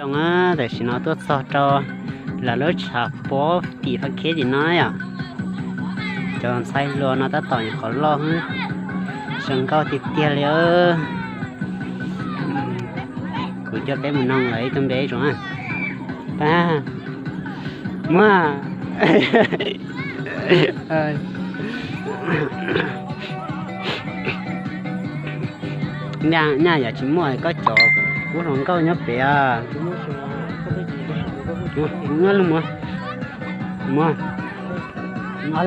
Tam sim no tuaj txog rau lawv lub tshav pob tim Fab Khev tim no yom. Cov ntxhais hluas no tab tom nyuam qhuav loj, zoo nkauj tiag tiag li. Kuv coj peb mus noog lawv ib tug npe zoo. Pab, muab, nyaj yam tsis muaj koj cov kub hluas nkauj nyob pem. Muab, muab, muab, ob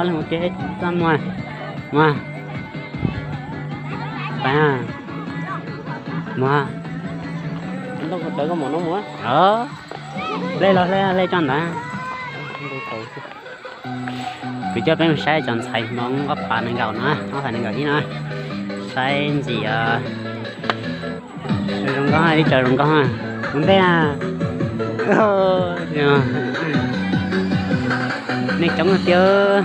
leeg mus ces txaj muag, muag, pab, muag, lej los lej tso ntawd. Kuv coj peb mus saib cov ntxhais Hmoob ob phav nees nkaum no, ob phav nees nkaum ib no, saib ntxim zoo nkauj, ib co zoo nkauj. Tus ntej, nej coob tiag.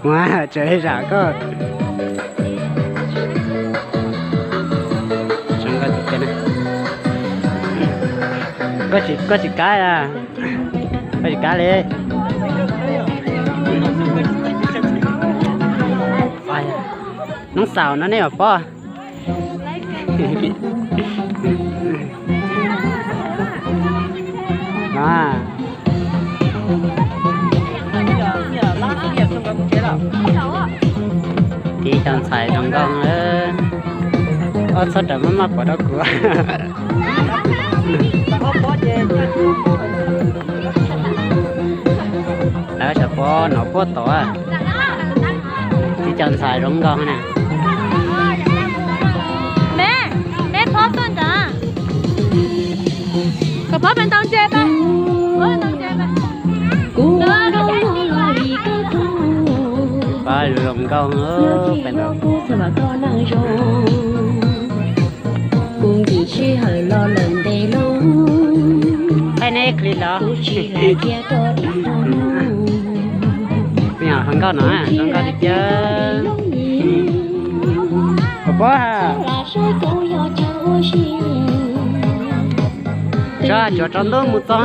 Ua, tseem zam koj. Koj tsis kav, koj tsis kav li. Noob xaus no nej mam pom. Tib co ntxhais zoo nkauj, ob txhob rawm maj maj pom rau kuv. Lawv tsam pov no puab tod, tib co ntxhais zoo nkauj na. Meb, meb phob tuaj ntawd, koj phob pem ntau ntses pab. Pab zoo nkauj pem ntawd. Neb clip los, zoo nkauj no, zoo nkauj tiag tiag. Pov pob, tsuav tsaus ntuj mus txog.